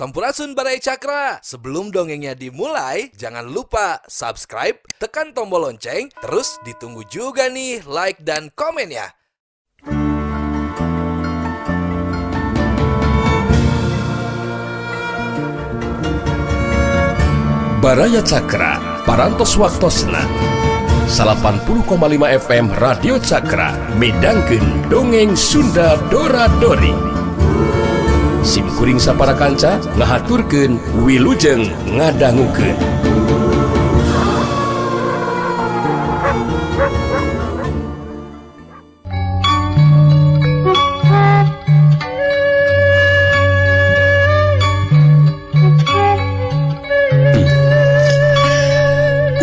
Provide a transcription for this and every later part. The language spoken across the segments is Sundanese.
Sampurasun Baraya Cakra. Sebelum dongengnya dimulai, jangan lupa subscribe, tekan tombol lonceng, terus ditunggu juga nih like dan komennya. Baraya Cakra, Parantos Waktosna 80,5 FM Radio Cakra midangkeun Dongeng Sunda Dora Dori. Sim kuring sapara kanca ngahaturkeun wilujeng ngadangukeun.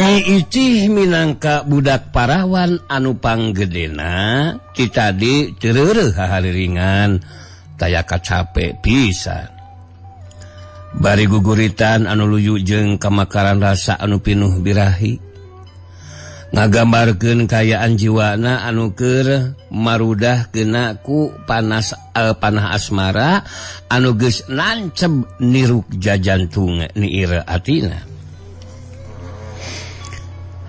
Nyi Icih minangka budak parawan anu panggedena ti tadi teu hahariringan taya kacape pisan. Bari guguritan anu luyu jeung kamakaran rasa anu pinuh birahi. Ngagambarkeun kayaan jiwana anu keur marudah kena ku panas panah asmara anu geus nanceb niruk jajantung niir atina.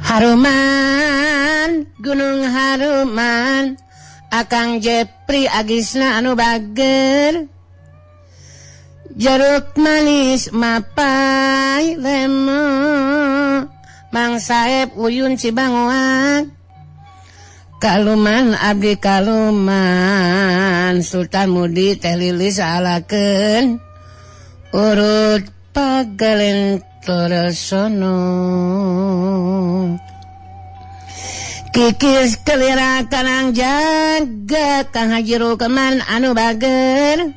Haruman Gunung Haruman Akang Jepri agisna anu bager jeruk manis mapai lemo Mang Saeb Uyun Cibangoang Kaluman abdi kaluman Sultan Mudi teh lilis alakeun urut pagelen Torosono kikis kelira kanang jaga Kang Haji Rukeman anu bager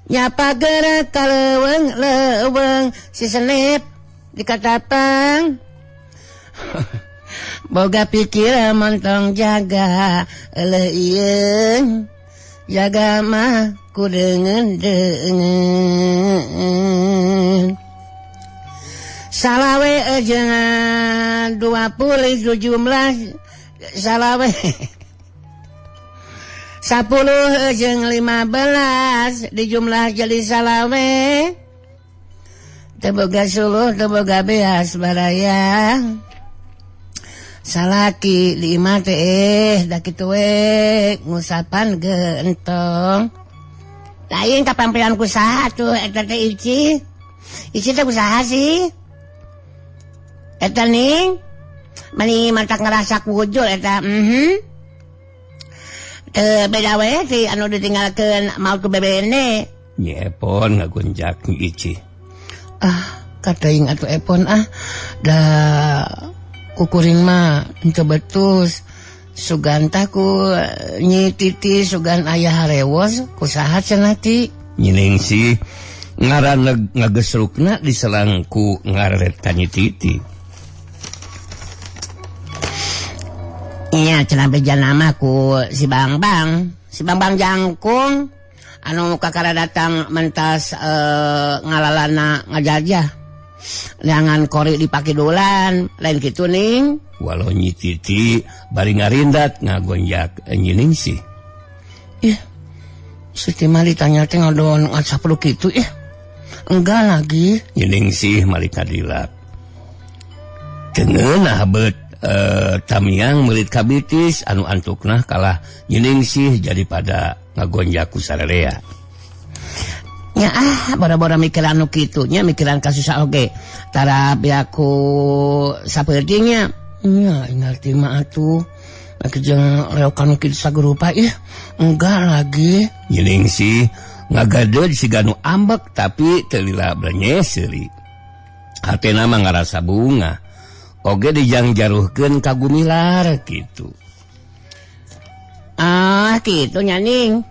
nyapa gerak kaleuweung leuweung si senip di katapang boga pikir montong jaga eleuh ieu jaga mah ku deungeun-deungeun salawe jangan 20 jumlah salawe 10 jeung 15 dijumlah jadi salawe teu boga suluh teu boga beas baraya salaki di imah teh da kitu we ngusapan gentong lain kapampilan ku saha tuh eta teh Ici Ici teh kusaha sih eta ning mani mantak ngerasa wujul eta teu beda we si anu ditinggalkeun maut ku bebene Nyi Epon ngagonjak Nyi Ici. Ah kateuing atuh Epon ah da kukuring mah henteu betus sugan tah ku Nyi Titi sugan aya harewos kusaha cenah ti Nyi Ningsih ngaraneg ngagesrukna diselang ku ngaret ka Nyi Titi. Nya cenah beja nama ku si Bangbang, si Bangbang jangkung anu kakara datang mentas ngalalana ngajajah. Neangan kori dipakidulan, lain kitu ning. Walau Nyi Titi bari ngarindat ngagonjak Nyi Ningsih. Ih, Siti mah ditanya teh ngadon ngasaplu kitu ih. Enggak lagi. Nyi Ningsih malik kadilap. Teu ngeunah beut tamiang meulit kabitis anu antukna kalah Nyi Ningsih jadi pada ngagonjak ku sararea. Nya ah boro-boro mikiran nu kitu nya mikiran kasusah oge. Tara biaku sapeuting nya. Nya ngarti mah atuh. Lagi jeung reokan kitu sagurupa ih. Enggak lagi. Nyi Ningsih ngagadeud siga nu ambek tapi teu lila blenyes seuri. Hatena mah ngarasa bunga. Oge dijangjaruhkeun ka gumilar kitu. Ah kitu nya ning.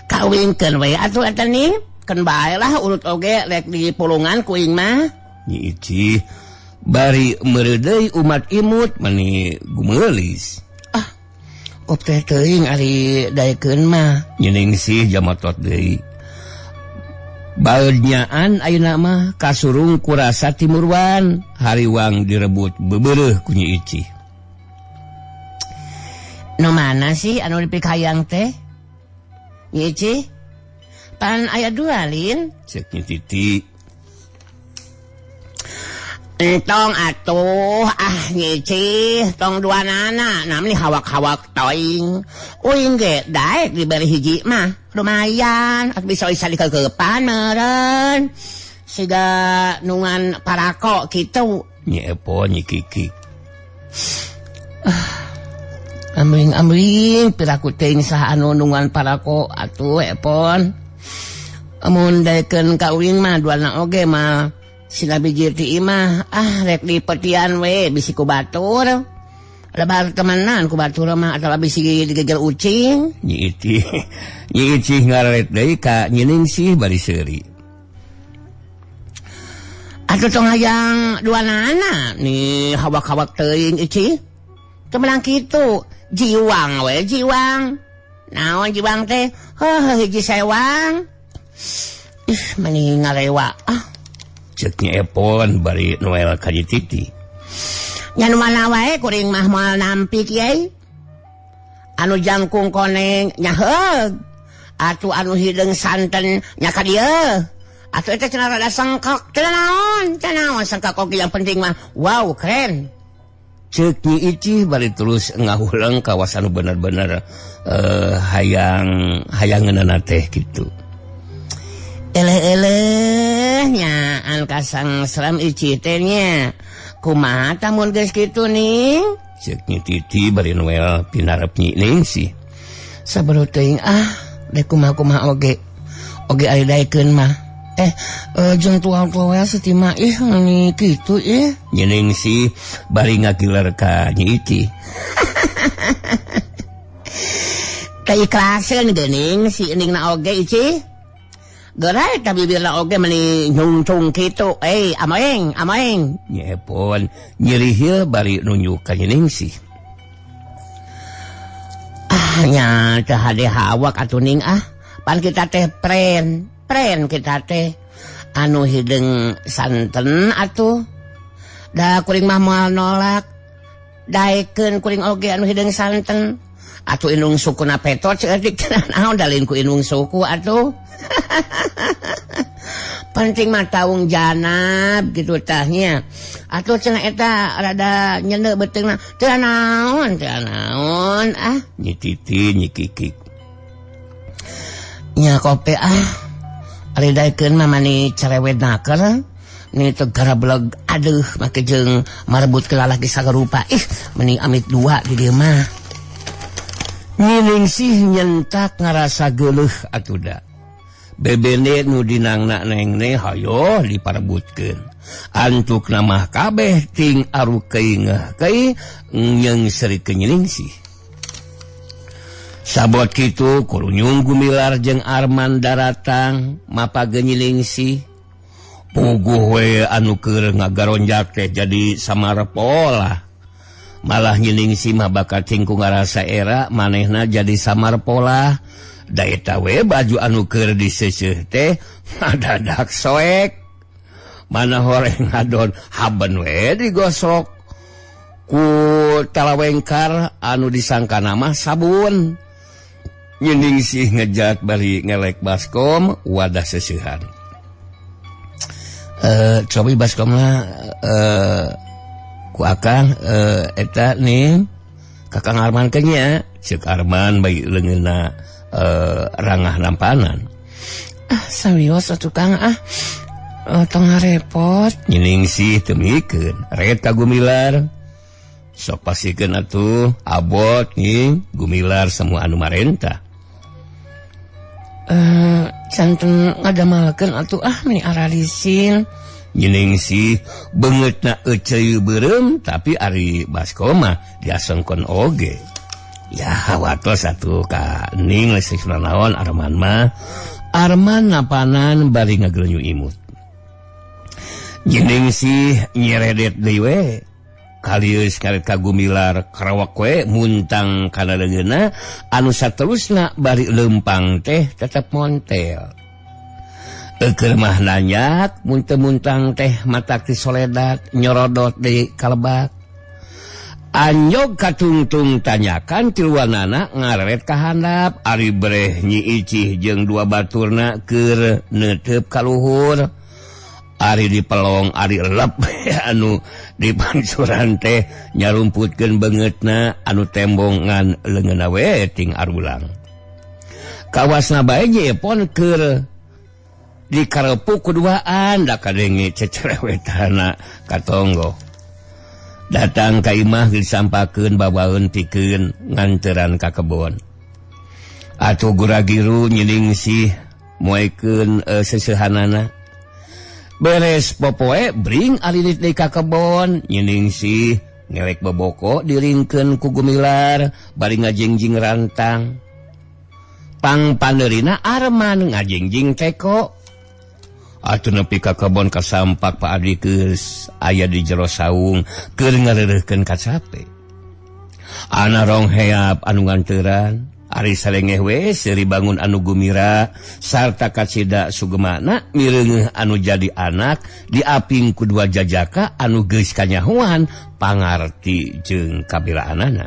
Kawinkeun we atuh eta ning. Keun bae lah urut oge rek di pulungan ku ing mah. Nyi Ici bari meureudeuy umat imut mani gumeulis. Ah, kop teh teuing ari daekeun mah. Nyi Ningsih jamatot deui. Baeudnyaan ayeuna mah kasurung kurasa timurwan hariwang direbut bebereuh ku Nyi Ici. Nu mana sih anu dipikayang teh? Nyi Ici? Pan aya dua lin cek Nyi Titi. Entong atuh ah nyicih tong dua nana namni hawak-hawak toing. Uing ge daek diberi hiji mah lumayan atuh bisa isa dikekepan meureun. Siga nungan parako kitu. Nyi Epo Nyi Kiki. Amring-amring piraku teuing saha anu nungan parako atuh Epon. Amun daekeun ka uing mah duana oge mah sina bijir ti imah ah rek dipetian we bisi ku batur. Lebar temenan ku batur mah atawa bisi digegel ucing. Nyi Icih, Nyi Icih ngaret deui ka Nyi Ningsih bari seuri. Atuh tong hayang duanana nih hawak-hawak teuing Icih. Teu meunang kitu, jiwang we jiwang. Naon jiwang teh? Heuh hiji sewang. Ih meni ngarewa ah. Cek Nyi Epon bari Noel ka Nyi Titi. Nya nu mana wae kuring mah moal nampi kiai. Anu jangkung koneng nya heug. Atuh anu hideung santen nya ka dieu. Atuh eta cenah rada sengkok. Teu naon, teu naon sengkok oge yang penting mah wow keren. Cek Nyi Icih bari terus ngahulang kawasan nu bener-bener hayang hayangeunana teh kitu. Eleh-eleh nyaan kasang seram Icih teh nya. Kumaha tamun geus kitu ning? Cek Nyi Titi bari Noel pinarep Nyi Ningsih. Sabaro teuing ah, dek kumaha-kumaha oge. Oge ari daekeun mah. Jeung tuang-tuang satima ih ni kitu ih. Nyi Ningsih bari ngagiler ka Nyi Icih. Kaikhlaseun geuning si ningna oge Icih. Gerai tapi bibirna oge meni nyungcung kitu. Amaeng, amaeng. Nyi Epon nyerihil bari nunjuk ka Nyi Ningsih. Ah nya teu hade hawak atuh ning ah. Pan kita teh pren, pren kita teh anu hideung santen atuh. Da kuring mah moal nolak. Daekeun kuring oge anu hideung santen. Atuh indung sukuna petot ceuk naon dalin ku indung suku atuh. Penting mah taung janab gitu tahnya. Atuh cenah eta rada nyende beuteungna. Teu naon, teu naon ah. Nyi Titi Nyi Kiki. Nya kope ah. Ari daekeun mah mani cerewet naker. Ni teu garableg aduh make jeung marebut ke lalaki sagarupa. Ih, mending amit dua di dieu mah. Nyi Ningsih nyentak ngarasa geuleuh atuh da. Bebene nu dinangna nengne hayo diparebutkeun. Antuk mah kabeh ting arukeung ngeuh nyeung seuri Nyi Ningsih. Sabot kitu kurunyung Gumilar jeung Arman daratang mapage Nyi Ningsih. Puguh we anu keur ngagaronjak teh jadi samarpola. Malah Nyi Ningsih mah bakal cingku ngarasa era manehna jadi samarpola. Da eta we baju anu keur diseuseut teh madadak soek. Mana horeng ngadon haben we digosok ku talawengkar anu disangkana mah sabun. Nyi Ningsih ngejat bari ngelek baskom wadah seuseuhan. Cobi baskom mah ku akang eta ning Kakang Arman kenya. Cek Arman bagi leungeunna rangah nampanan. Ah sawios atuh Kang ah. Tong repot. Nyi Ningsih teu mikeun ret ka Gumilar. Sok pasikeun atuh abot ning Gumilar semua anu marentah. Canten ngadamalkeun atuh ah meni ararisin. Nyi Ningsih beungeutna euceuy beureum tapi ari baskom mah diasengkeun oge. Ya watos atuh ka ning leuseus naon Arman mah. Arman napanan bari ngagelenyu imut. Nyi Ningsih nyeredet deui we. Kalius ngaret ka Gumilar karawak we muntang kana leungeunna anu saterusna bari leumpang teh tetep montel. Eukeur mah nanyak mun teu muntang teh matak ti soledat nyorodot deui kalebak. Anjog katungtung tanyakan tiluanana ngareret ka handap ari breh Nyi Icih jeung dua baturna keur neuteup ka luhur. Ari dipelong ari lep anu dipancuran teh nyarumputkeun beungeutna anu tembong ngan leungeunna we ting arulang. Kawasna bae Nyi Epon keur dikarepuk kuduaan da kadenge cecerewetana ka tonggo. Datang ka imah disampakeun bawaeun pikeun nganteran ka kebon. Atuh guragiru nyiningsih moekeun seseuhanana. Beres popoe bring alilit deui ka kebon nyiningsih ngelek beboko diringkeun ku Gumilar bari ngajingjing rantang. Pangpaneurina Arman ngajingjing teko. Atuh nepi ka kebon kasampak Pak Adi geus aya di jero saung keur ngareureuhkeun kacape. Ana rong heap anu nganteran, ari salengeh we seuri bangun anu gumira sarta kacida sugemana mireungeuh anu jadi anak diaping ku dua jajaka anu geus kanyahoan pangarti jeung kabilaanana.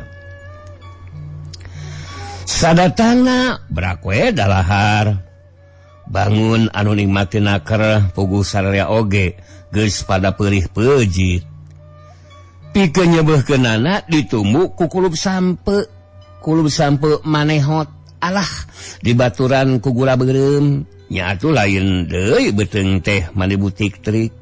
Sadatangna brak we dalahar. Bangun anu nikmati naker puguh sararea oge geus pada peurih peujit. Pikeun nyebeuhkeunana ditumbuk ku kulub sampe manehot alah dibaturan ku gula beureum nya atuh lain deui beuteung teh mani butik trik.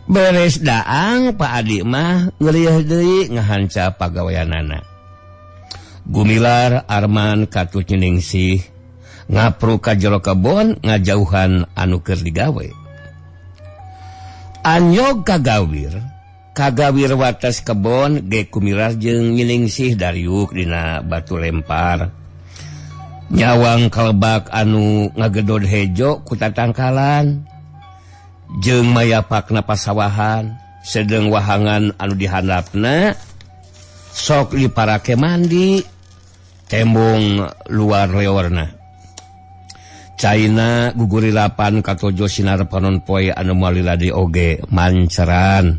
Beres daang Pak Adi mah ngeulieuh deui ngahanca pagaweanana. Gumilar Arman katut nyiningsih ngapru ka jero kebon ngajauhan anu keur digawe. Anyog kagawir wates kebon ge Kumilar jeung nyiningsih dariuk dina batu lempar. Nyawang kalebak anu ngagedod hejo ku tatangkalan jeung mayapakna pasawahan sedeng wahangan anu dihandapna sok diparake mandi tembong luar leorna. Caina gugurilapan katojo sinar panon poe anu malila di oge manceran.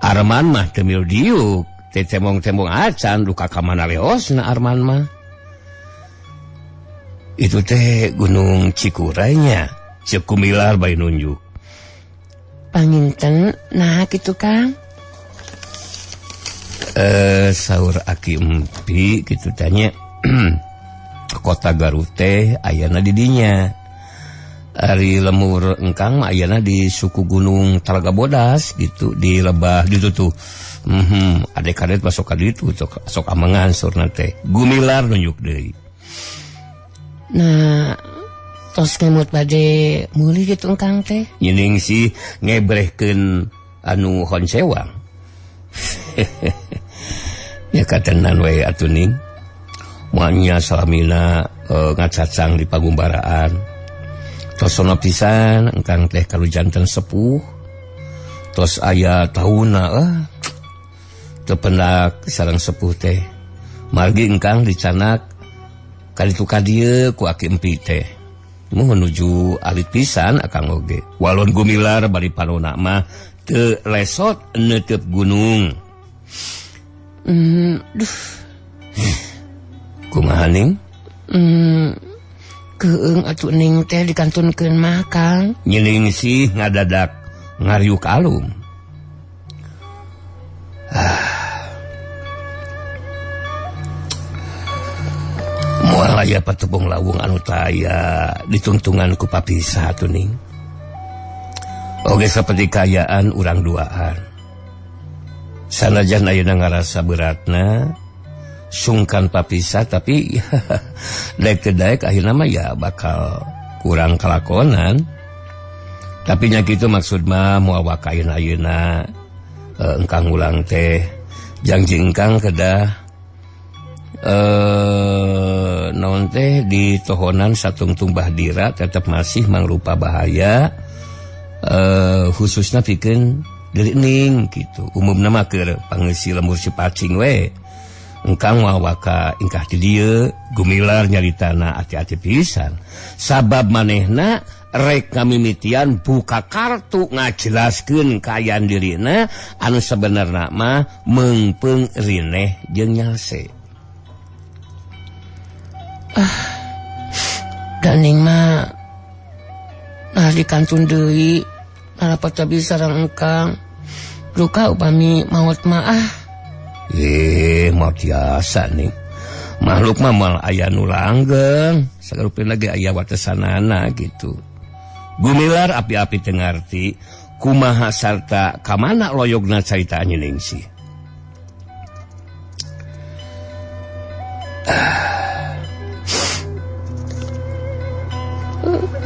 Arman mah teu milu diuk, teh tembong-tembong acan duka ka mana leosna Arman mah. Itu teh Gunung Cikurainya, ceuk Kumilar bari nunjuk. Panginten nah kitu Kang. Saur aki empi kitu tanya. Kota Garut teh ayana di dinya. Ari lemur engkang mah ayana di suku Gunung Talaga Bodas gitu di lebah ditu tuh. Adek kadet masuk ka ditu sok amengan saurna teh. Gumilar nunjuk deui. Nah, tos ngemut bade meuli kitu engkang teh. Nyining sih ngebrehkeun anu honcewang. Ya katenan we atuh ning. Muanya salamina ngacacang di pagumbaraan. Tosona pisan engkang teh kalu janten sepuh. Tos aya tauna teu pendak sareng sepuh teh. Margi engkang dicanak kaditu ka dieu ku aki empi teh. Mun nuju alit pisan akang oge. Walon Gumilar bari panona mah teu lesot neuteub gunung. Duh. Kumaha ning? Keung atuh ning teh dikantunkeun mah Kang. Nyiling sih ngadadak ngariuk alum. Moal aya patepung lawung anu taya ditungtungan ku papisah atuh ning. Oge saperti kaayaan urang duaan. Sanajan ayeuna ngarasa beratna sungkan papisah tapi daek teu daek akhirna mah ya bakal kurang kalakonan. Tapi nya kitu maksud mah moal wakain ayeuna engkang ulang teh janji engkang kedah naon teh di tohonan satungtung bahdira tetap masih mangrupa bahaya khususna pikeun diri ning kitu. Umumna mah keur pangeusi lembur si pacing we. Engkang wawaka ingkah ti dieu Gumilar nyaritana ati-ati pisan sabab manehna Rek ngamimitian buka kartu ngajelaskeun kaayaan dirina anu sebenarna mah meungpeung rineh jeung nyalse. Daning mah nah di kantun deui narapat bisa sareng engkang. Duka upami maot mah ah. Mau biasa nih. Makhluk mah moal aya nu langgeng, sagarupina lagi aya watesanana gitu. Gumilar api-api teu ngarti kumaha sarta kamana loyogna carita Ningsih.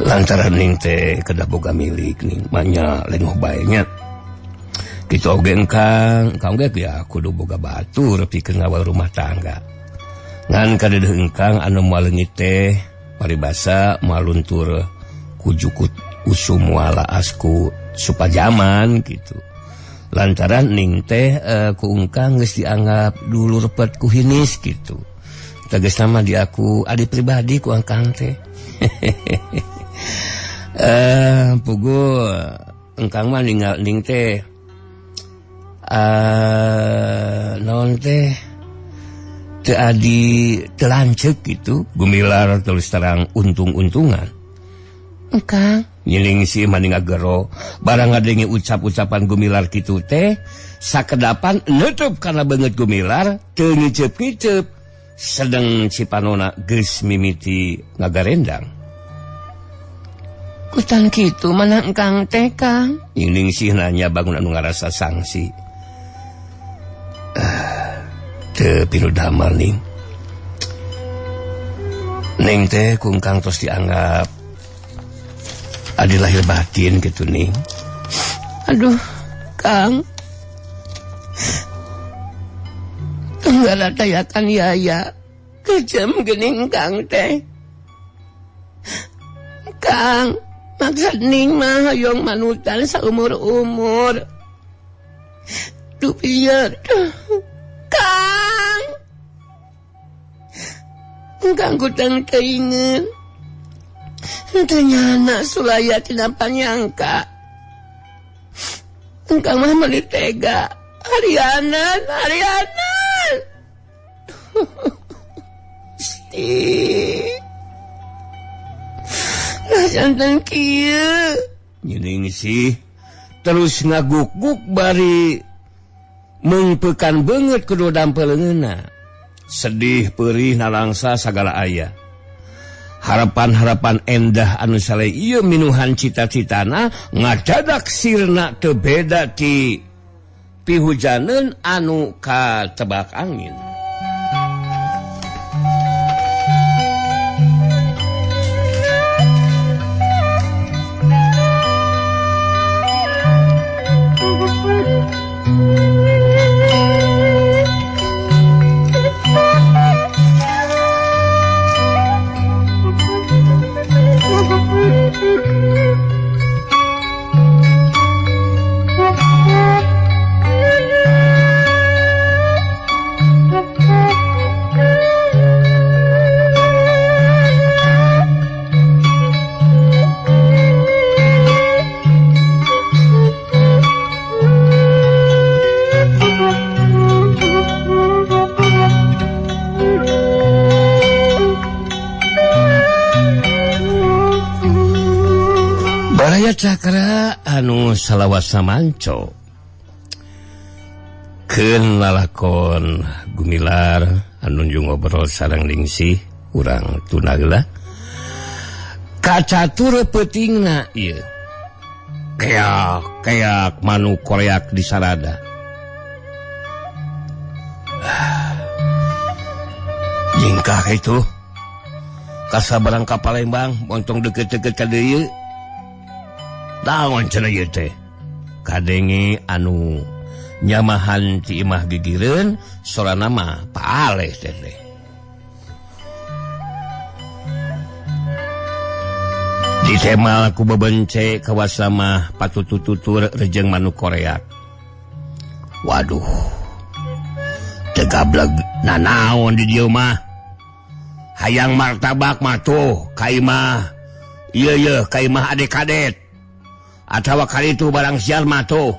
Lantaran ning teh kedah boga milik ning manya lengoh bae nya. Kitu oge engkang, engkang ge ya kudu boga batur pikeun ngawal rumah tangga. Ngan kadeudeung engkang anu moal leungit teh paribasa moal luntur ku jukut usum wala asku supajaman gitu. Lantaran ning teh ku engkang geus dianggap dulur pet ku hinis gitu. Tegasna mah diaku adi pribadi ku engkang teh. Pugu engkang mah ninggal ning teh naon teh teu adi teu lanceuk gitu. Gumilar terus terang untung-untungan. Engkang nyiling si maning ngagero barang ngadenge ucap-ucapan Gumilar kitu teh sakedapan nutup kana beungeut Gumilar teu ngiceup-ngiceup sedeng cipanona geus mimiti ngagarendang. Kutan kitu mana engkang teh Kang? Nyiling sih nanya bangun anu ngarasa sangsi. Teu pilu damel ning. Ning teh ku engkang tos dianggap adi lahir batin gitu ning. Aduh, Kang. Tenggara tayakan yaya kejam gening Kang teh. Kang, maksud ning mah hoyong manutan saumur-umur. Duh piye Kang. Kang kutang teuingeun. Teu nyana sulaya tina panyangka. Engkang mah meuni tega. Harianan, harianan. Gusti. Nah jantan kieu. Nyiling sih terus ngaguk-guk bari mengpekan banget kedua dampeleungeunna. Sedih perih nalangsa sagala aya. Harapan-harapan endah anu sale ieu minuhan cita-citana ngadadak sirna teu beda ti pihujaneun anu katebak angin. Baraya Cakra anu salawasa manco keun lalakon Gumilar anu nuju ngobrol sareng Ningsih urang tuna heula kacatur peutingna ieu keak keak manuk koreak di sarada. Jingkah itu kasabarang ka Palembang montong deket-deket ka dieu. Naon cenah ieu teh kadenge anu nyamahan ti imah gigireun sorana mah Pak Aleh teh. Ditemal ku bebence kawasa mah patutututur rejeng manuk koreak. Waduh, teu gableg nanaon di dieu mah. Hayang martabak mah tuh ka imah Ieu ye ka imah ade kadet. Atawa kali itu barang siar mah tuh.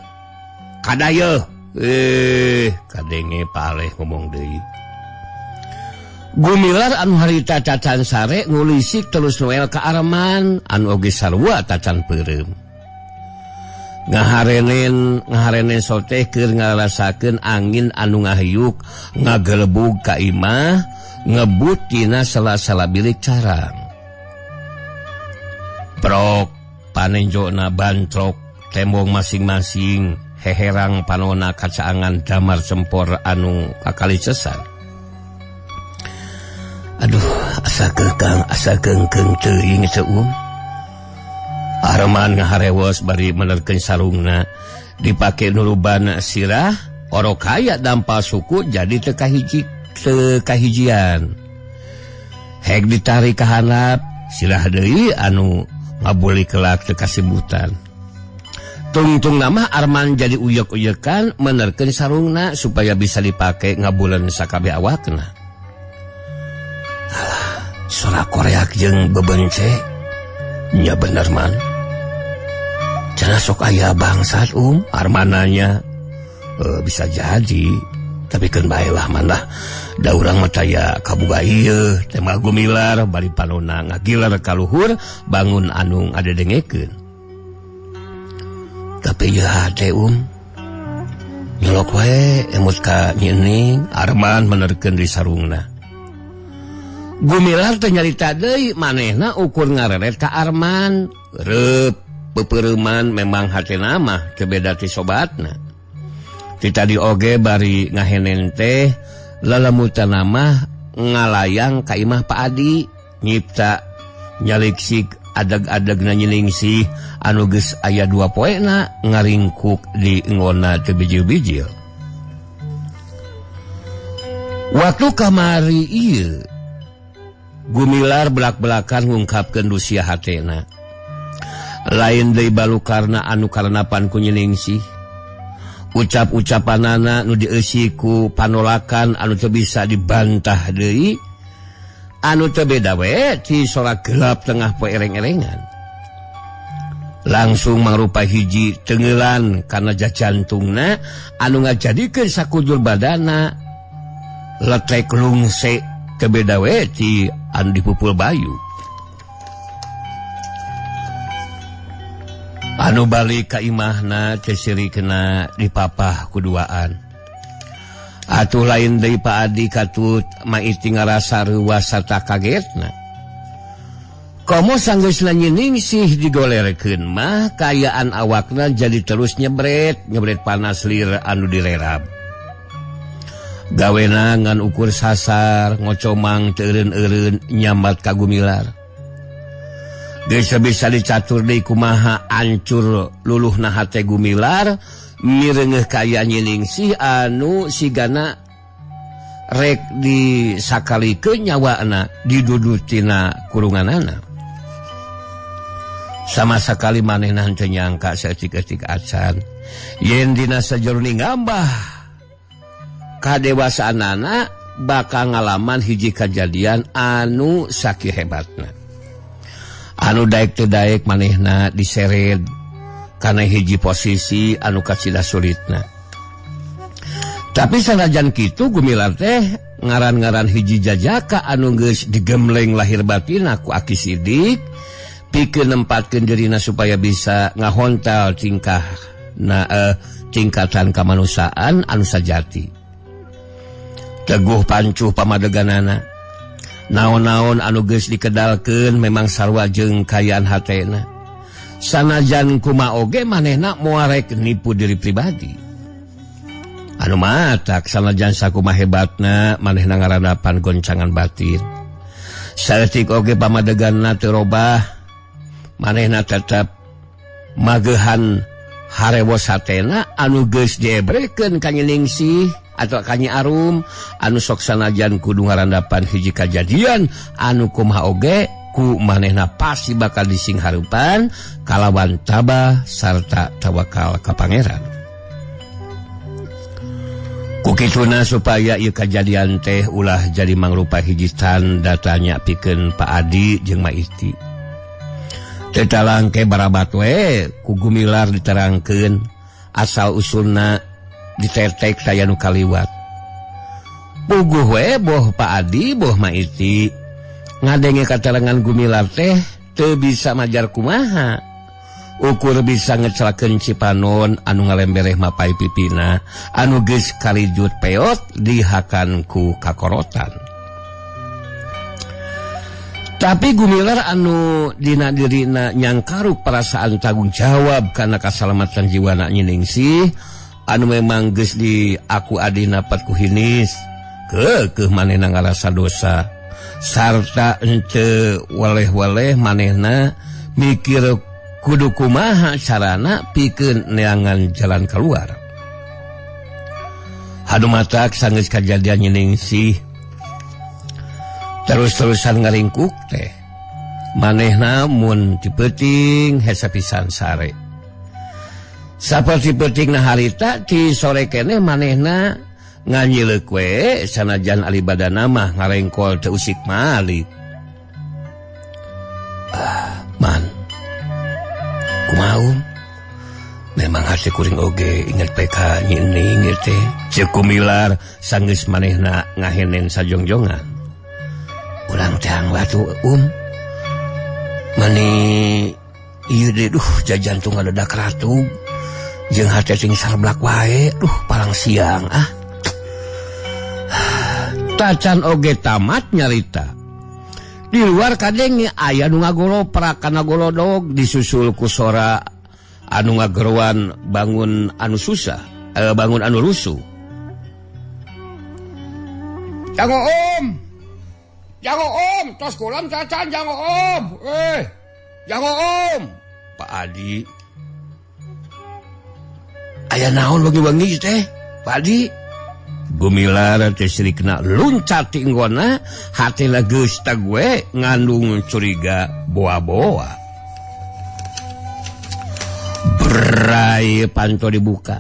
Kada ye. Kadenge paleh ngomong deui. Gumilar anu harita cacan sare ngulisik terus noel ka Arman anu oge sarua tacan peureum. Ngaharenen soteh keur ngarasakeun angin anu ngahiuk ngagelebug ka imah ngebut tina sela-sela bilik carang. Prok panenjona bantrok tembong masing-masing heherang panona kacaangan damar sempor anu kakali cesan. Aduh, asa kekang, asa kengkeng teuing seum. Arman ngaharewos bari menerkeun sarungna dipake nuruban sirah orok kaya dampal suku jadi teu kahiji teu kahijian. Hek ditarik ka handap sirah deui anu ngabuli kelak teu kasibutan. Tungtung nama Arman jadi uyek-uyekan menerkeun sarungna supaya bisa dipake ngabulan sakabeh awakna. Alah, sora koreak jeung bebence. Nya bener man. Cenah sok aya bangsat Armananya. Bisa jadi, tapi keun bae lah man lah. Da urang mah taya kabuga ieu, teh mah gumilar bari panona ngagilar ka luhur bangun anu ngadedengekeun. Tapi ieu hate nyolok wae emut ka nyining Arman menerkeun di sarungna. Gumilar teh nyarita deui manehna ukur ngareret ka Arman. Reup pepereuman memang hatena mah teu beda ti sobatna. Ti tadi oge bari ngahenen teh lelemutan mah ngalayang ka imah Pak Adi nyipta nyaliksik adeg-adegna nyiningsih anu geus aya dua poena ngaringkuk di ngona teu bijil-bijil. Waktu kamari ieu Gumilar belak-belakan ngungkapkeun dusia hatena. Lain deui balukarna anu karenapan ku nyiningsih. Ucap-ucapanana nu dieusi ku panolakan anu teu bisa dibantah deui. Anu teu beda we ti sora gelap tengah poe ereng-erengan. Langsung mangrupa hiji tengeulan kana jajantungna anu ngajadikeun sakujur badana letrek lungse teu beda we ti anu dipupul bayu. Anu balik ka imahna teu sirikna dipapah kuduaan. Atuh lain deui Pak Adi katut maiti ngarasa reuwas sarta kagetna. Komo sanggeus nyiningsih digolerkeun mah kaayaan awakna jadi terus nyebret, nyebret panas lir anu direrab. Gawena ngan ukur sasar ngocomang teu eureun-eureun nyambat ka Gumilar. Geus bisa dicatur deui kumaha ancur luluhna hate Gumilar mireungeuh kaya nyiningsih anu sigana rek disakalikeun nyawana didudutina kurunganana. Sama sakali manehna henteu nyangka saeutik-eutik acan yen dina sajeroning ngambah kadewasaanana bakal ngalaman hiji kajadian anu sakieu hebatna. Anu daek teu daek manehna diseret kana hiji posisi anu kacida sulitna. Tapi sanajan kitu Gumilar teh ngaran-ngaran hiji jajaka anu geus digemleng lahir batina ku Aki Sidik pikeun nempatkeun dirina supaya bisa ngahontal tingkah na tingkatan kamanusiaan anu sajati. Teguh pancuh pamadeganana. Naon-naon anu geus dikedalkeun memang sarua jeung kayaan hatena. Sanajan kumaha oge manehna moal rek nipu diri pribadi. Anu matak sanajan sakumaha hebatna manehna ngarandapan goncangan batin. Saeutik oge pamadeganna teu robah, manehna tetep magehan harewos hatena anu geus diebrekeun ka nyiningsih atau ka Nyi Arum anu sok sanajan kudu ngarandapan hiji kajadian anu kumaha oge ku manehna pasti bakal disingharupan kalawan tabah sarta tawakal ka Pangeran. Ku kituna supaya ieu kajadian teh ulah jadi mangrupa hiji tanda tanya pikeun Pak Adi jeung Maiti. Teu talangke barabat we ku Gumilar diterangkeun asal usulna ditetek saya nu kaliwat. Puguh we boh Pak Adi boh Maiti ngadenge katerangan Gumilar teh teu bisa majar kumaha. Ukur bisa ngecelakeun Cipanon anu ngalembereh mapai pipina anu geus karijut peot dihakan ku kakorotan. Tapi Gumilar anu dina dirina nyangkaruk perasaan tanggung jawab kana kasalamatan jiwana Nyiningsih anu memang geus di aku adina pat ku hinis keukeuh manehna ngarasa dosa sarta henteu waleh-waleh manehna mikir kudu kumaha carana pikeun neangan jalan keluar. Hadu matak sanggeus kajadian Nyiningsih terus-terusan ngaringkuk teh manehna mun ti peuting hese pisan sare. Saperti peutingna harita ti sore keneh manehna nganyileuk we sanajan ali badana mah ngarengkol teu usik malik. Man kumaha memang hati kuring oge inget PK nyining teh ceuk Gumilar sanggeus manehna ngahenen sajongjongan. Urang tang batu mani ieu deui duh jajantung ngadadak ratug jeung hate ting sarblak wae duh palang siang ah. Tacan oge tamat nyarita. Di luar kadenge aya nu ngagoloprak kana golodog disusul ku sora anu ngageroan bangun anu susah bangun anu rusuh. Jango om. Jango om, tos kolam cacan jango om. Jango om. Pak Adi. Aya naon wengi-wengi teh, Pak Adi? Gumilar teh sirikna luncat ti inggona, hatena geus teh gue ngandung curiga boa-boa. Berai panto dibuka.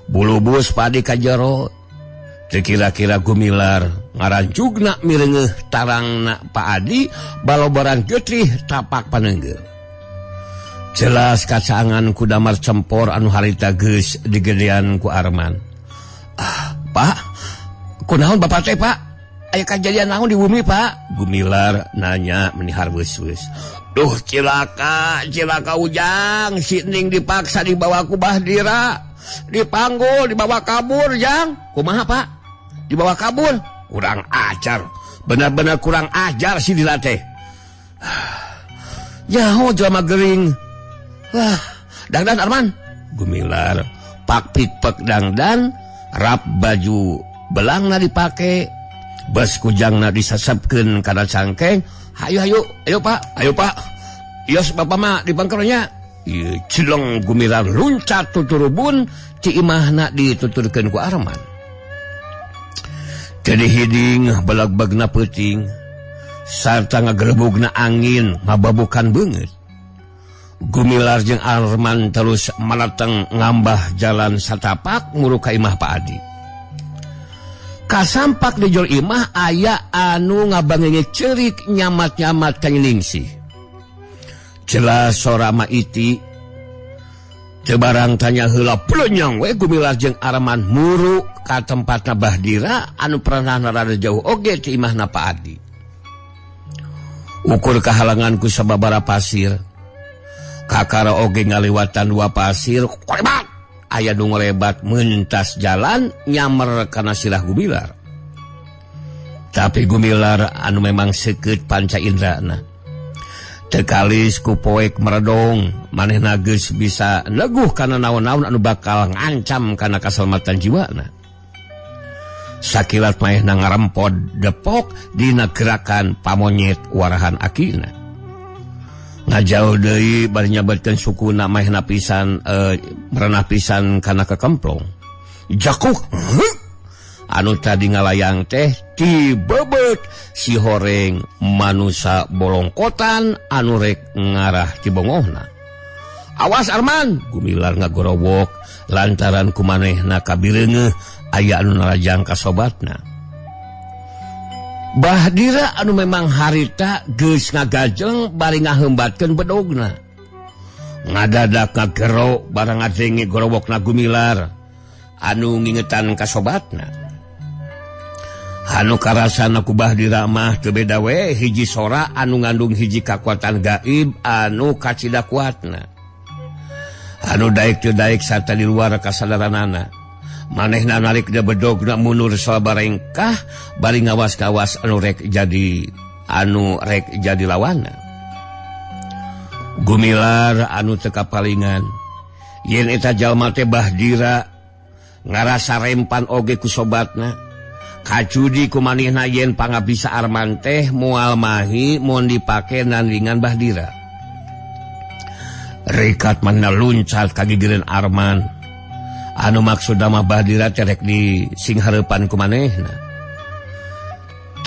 Bulubus Pak Adi ka jero. Teu kira-kira Gumilar ngarancugna mireungeuh tarangna Pak Adi balobaran getrih tapak panenggel. Jelas kacaangan ku damar cempor anu harita geus digedean ku Arman. Ah, Pak, kunaon bapak teh, Pak? Aya kajadian naon di bumi, Pak? Gumilar nanya menihar weus-weus. Duh, cilaka, cilaka Ujang, si Ning dipaksa dibawa ku Bahdira, dipanggul, dibawa kabur, Jang. Kumaha, Pak? Dibawa kabur? Kurang ajar. Benar-benar kurang ajar si Dila teh. Nyaho jelema gering. Wah, dangdan Arman. Gumilar pak pikpek dangdan, rap baju belangna dipake, bes kujangna disasepkeun kana cangkeng. Hayu hayu, ayo Pak, ayo Pak. Ios bapak mah dipangkernya. Ieu cileng Gumilar luncat tuturubun ti imahna dituturkeun ku Arman. Jadi hiding belagbagna peuting sarta ngagerebugna angin ngababukan beungeut. Gumilar jeung Arman terus malateng ngambah jalan satapak muru ka imah Pak Adi. Kasampak di jol imah aya anu ngabangenge cerik nyamat-nyamat ka Nyiningsih. Jelas sora Maiti teu barang tanya heula plenyang we Gumilar jeung Arman muru ka tempatna Bahdira anu pernah rada jauh oge ti imahna Pak Adi. Ukur kahalangan ku sababara pasir. Kakara oge ngaliwatan dua pasir, korebat. Aya nu ngorebat mentas jalan nyamer kana sirah Gumilar. Tapi Gumilar anu memang seukeut panca indrana. Teu kalis ku poek meredong, manehna geus bisa neguh kana naon-naon anu bakal ngancam kana kasalamatan jiwana. Sakilat manehna ngarempod depok dina gerakan pamonyet warahan akina. Ngajauh deui bari nyabetkeun sukuna manehna pisan merenah pisan kana kekemplong. Jakuk anu tadi ngalayang teh tibebet si horeng manusa bolongkotan anu rek ngarah ti bongohna. Awas Arman, Gumilar ngagorowok lantaran ku manehna kabireungeuh aya anu narajang ka sobatna. Bahdira anu memang harita geus ngagajeng bari ngahembatkeun bedogna. Ngadadak ngagero barang ngadenge gorowokna Gumilar anu ngingetan ka sobatna. Anu karasana ku Bahdira mah teu beda we hiji sora anu ngandung hiji kakuatan gaib anu kacida kuatna. Anu daek teu daek sarta di luar kasadaranana. Manehna narik da bedogna mundur sabarengkah bari ngawas-ngawas anu rek jadi lawanna. Gumilar anu teu kapalingan yen eta jalma teh Bahdira ngarasa rempan oge ku sobatna. Kacudi ku manehna yen pangabisa Arman teh moal mahi mun dipake nandingan Bahdira. Rekat manehna luncat ka gigireun Arman. Anu maksudna mah Bahdira teh rek di sing hareupan ku manehna.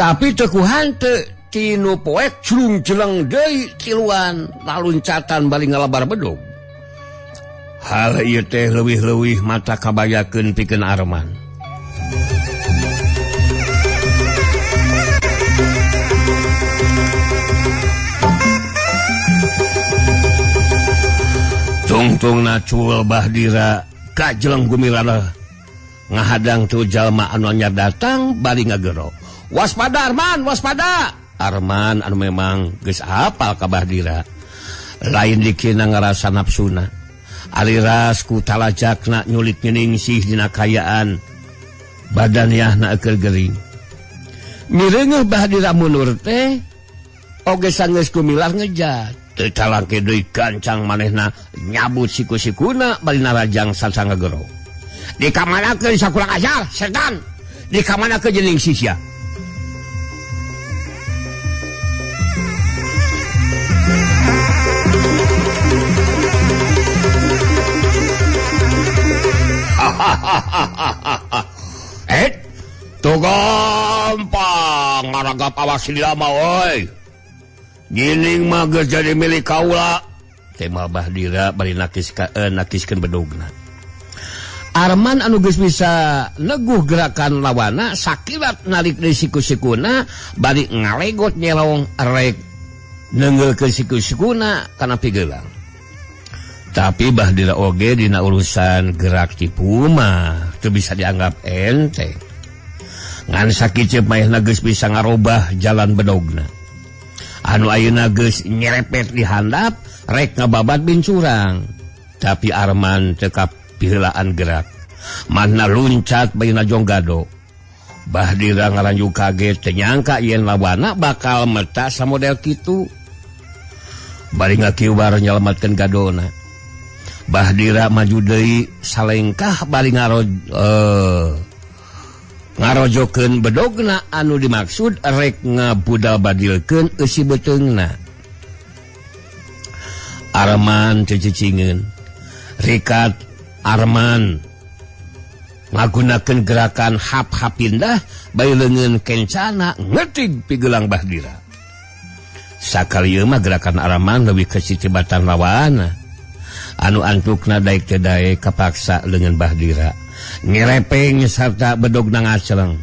Tapi teu ku hanteu tinu poek culung jeleng deui tiluan laluncatan bari ngalabar bedog. Hal ieu teh leuwih-leuwih mata kabayakeun pikeun Arman. Tungtungna cul Bahdira kajeleng Gumilar ngahadang tu jalma anu anyar datang bari ngagero. Waspada Arman, waspada. Arman anu memang geus hafal ka Bahdira. Lain dikina ngarasa nafsuna. Aliras ku talajakna nyulit nyeningsih dina kayaan. Badaniahna keur gering. Mireungeuh Bahdira mundur teh oge sanggeus Gumilar ngejat. Teu calangke deui gancang manehna nyabut siku-sikuna bari narajang sarta ngagero. Dikamanakeun sakurang ajar setan. Dikamanakeun jeung sia. Tuh gampang ngaragap awas lama woi. Gining mah geus jadi milik kaula. Tema Bahdira bari nakiskeun bedogna. Arman anu geus bisa neguh gerakan lawana sakilat narik deui siku-sikuna bari ngalegot nyelong rek neunggeulkeun siku-sikuna kana pigelang. Tapi Bahdira oge dina urusan gerak tipu mah teu bisa dianggap enteng. Ngan sakiceup maehna geus bisa ngarobah jalan bedogna. Anu ayeuna geus nyerepet di handap rek ngababat bincurang. Tapi Arman teu kapiheulaan gerak. Manna luncat bari najong gado. Bahdira ngaranju kaget teu nyangka yen lawana bakal meta samodel kitu. Bari ngakiwar nyalamatkeun gadona. Bahdira maju deui salengkah bari ngarojokeun bedogna anu dimaksud rek ngabudal badilkeun eusi beuteungna. Arman teu cicingeun. Rikat Arman ngagunakeun gerakan hap-hap pindah bari leungeun kencana ngetig pigelang Bahdira. Sakali ieu mah gerakan Arman leuwih kecicibatan lawana. Anu antukna daek teu daek kapaksa leungeun Bahdira ngerepeng sarta bedogna ngaceleng.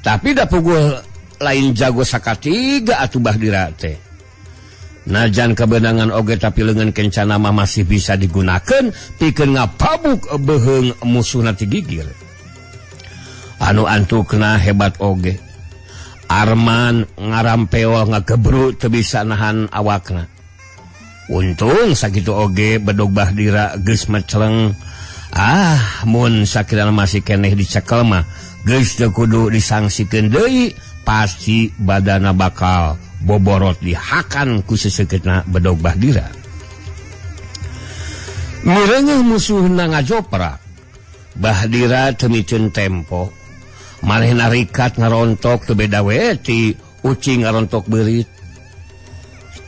Tapi da puguh lain jago sakatiga atuh Bahdira teh. Najan kebenangan oge tapi leungeun kencana mah masih bisa digunakeun pikeun ngapabuk beuheung musuhna ti gigir. Anu antukna hebat oge. Arman ngarampeol ngagebru teu bisa nahan awakna. Untung sakitu oge bedog Bahdira geus meceleng. Ah, mun sakirana masih keneh dicekel mah geus teu kudu disangsikeun deui, pasti badana bakal boborot dihakan ku sesekeutna bedog Bahdira. Mireungeuh musuhna ngajoprak. Bahdira teu miceun tempo. Manehna rikat ngarontok teu beda we ti ucing ngarontok beurit.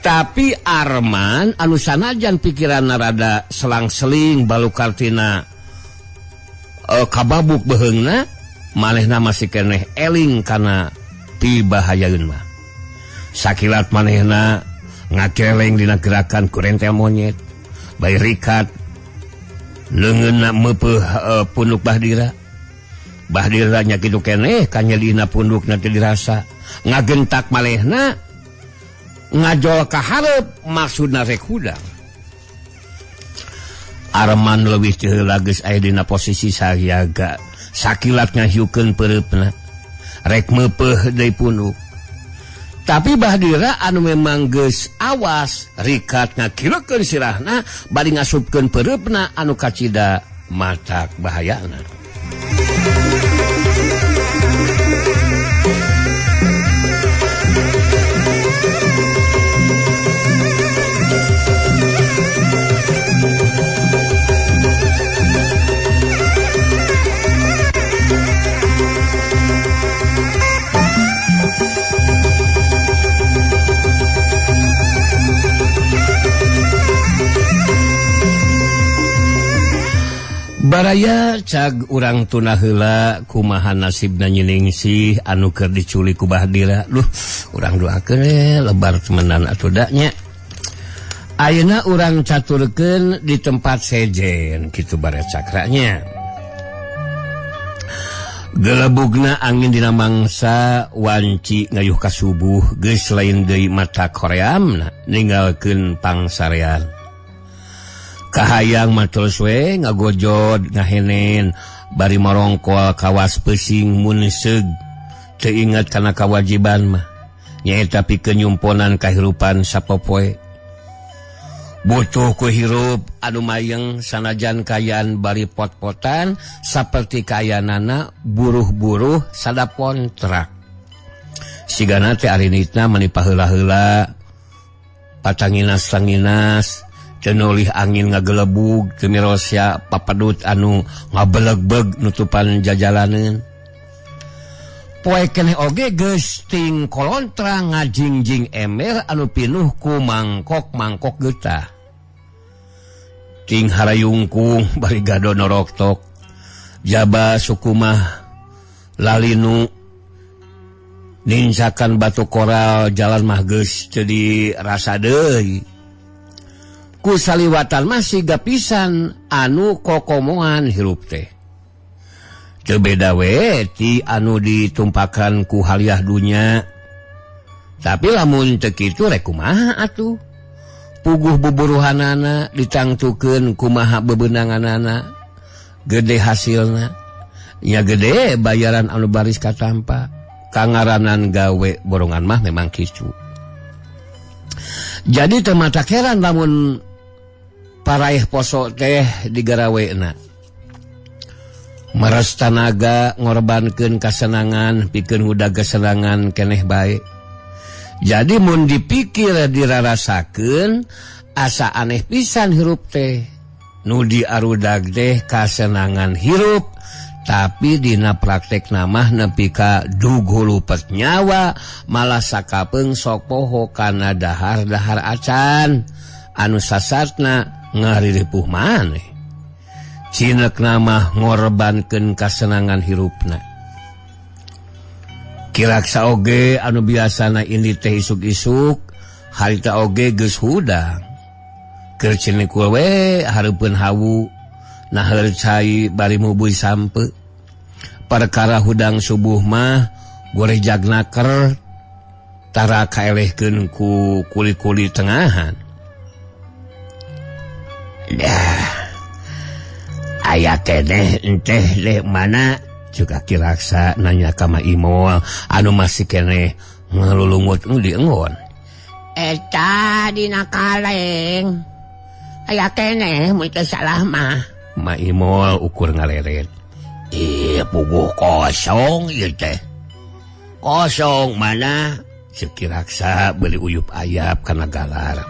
Tapi Arman anu sanajan pikiranna rada selang-seling balukartina kababuk beheungna, manehna masih keneh eling kana pibahayaeun mah. Sakilat manehna ngaceleng dina gerakan kurentel monyet, bari rikat leungeunna meupeuh punduk Bahdira. Bahdira nya kitu keneh kanyelina pundukna teu dirasa. Ngagentak malehna ngajol ka hareup maksudna rek hudang. Arman leuwih teu heula geus aya dina posisi sayaga. Sakilat ngahiukeun peureupna. Rek meupeuh deui punuk. Tapi Bahdira anu memang geus awas rikat ngakilekeun sirahna bari ngasupkeun peureupna anu kacida matak bahayana. Baraya cag urang tuna heula kumaha nasibna Nyiningsih anu keur diculik ku Bahdira. Duh, urang doakeun lebar temenan atuh da nya. Ayeuna urang caturkeun di tempat sejen kitu bare cakranya. Gelebugna angin dina mangsa wanci ngayuh ka subuh geus lain deui mata koreamna ninggalkeun pangsarean. Kahayang mah terus we ngagojod ngahenen bari marongkol kawas pesing mun seug teu ingat kana kawajiban mah nyaeta pikeun nyumponan kahirupan sapopoe. Butuh ku hirup anu mayeng sanajan kayaan bari pot-potan saperti kayanana buruh-buruh sada kontrak. Sigana teh arinitna mani paheula-heula patanginas-tanginas tenulih angin ngagelebug teu mirosya papadut anu ngabelegbeg nutupan jajalaneun. Poe keneh oge geus ting kolontra ngajingjing ember anu pinuh ku mangkok-mangkok getah. Ting harayungkung bari gado noroktok. Jaba sukumah lalinu nincakan batu koral jalan mah geus teu dirasa deui. Ku saliwatan masih gapisan anu kokomohan hirup teh. Teu beda we ti anu ditumpakan ku haliah dunya. Tapi lamun teu kitu rek kumaha atuh? Puguh buburuhanana ditangtukeun kumaha bebenanganana. Gede hasilna. Nya gede bayaran anu baris katampa. Kangaranan gawe borongan mah memang kitu. Jadi teu matak heran lamun paraih poso teh digarawena. Meres tanaga ngorbankeun kasenangan pikeun hudag kesenangan keneh bae. Jadi mun dipikir dirarasakeun asa aneh pisan hirup teh. Nu diarudag teh kasenangan hirup tapi dina praktek mah nepi ka dugulupet nyawa malah sakapeung sok poho kana dahar-dahar acan anu sasatna ngariripuh maneh. Cinekna mah ngorbankeun kasenangan hirupna. Kiraksa oge anu biasana ini teh isuk-isuk harita oge geus hudang. Keur cinikul we hareupeun hawu naheur cai bari mubuy sampe. Perkara hudang subuh mah gorejag naker tara kaelehkeun ku kuli-kuli tengahan. Dah aya keneh enteh leh mana juga Kiraksa nanya ka Ma Imol anu masih keneh ngalulungut di enggon. Eta dina kaleng aya keneh mun teu salah mah. Ma Imol ukur ngaleret. Ih puguh kosong ieu teh. Kosong mana? Ceuk Kiraksa beuli uyup ayap kana galar.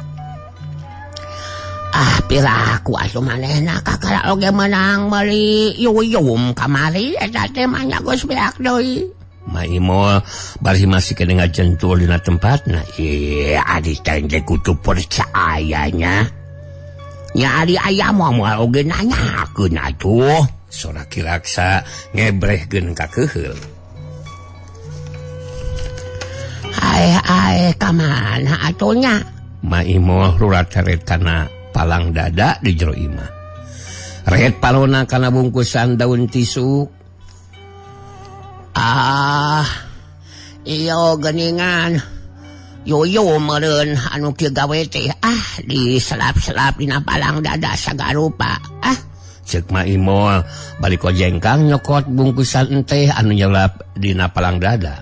Ah piraku atuh manehna kakara oge meunang meuli yuyum kamari eta teh mah nya geus beak deui. Ma Imol bari masih keneh ngajentul dina tempatna. Ih ari teh kudu percaya nya. Nya ari aya moal oge nanyakeun atuh. Sora Kiraksa ngebrehkeun ka keuheul. Ae ae ka mana atuh nya? Ma Imol rurat-ret kana palang dada di jero imah. Ret palona kana bungkusan daun tisu. Ah, Iyo geningan. Yoyo meureun anu kieu gawe teh ah diselap-selap dina palang dada sagarupa. Ah Ceuk Ma Imol bari kojengkang nyokot bungkusan enteh anu nyelap dina palang dada.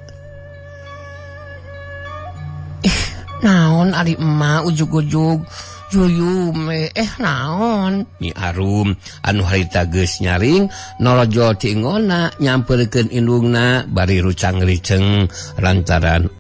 Ih, naon ari emak ujug-ujug yuyum naon Nyi Arum anu harita geus nyaring nolojol ti ingona nyamperkeun indungna bari rucang-riceng lantaran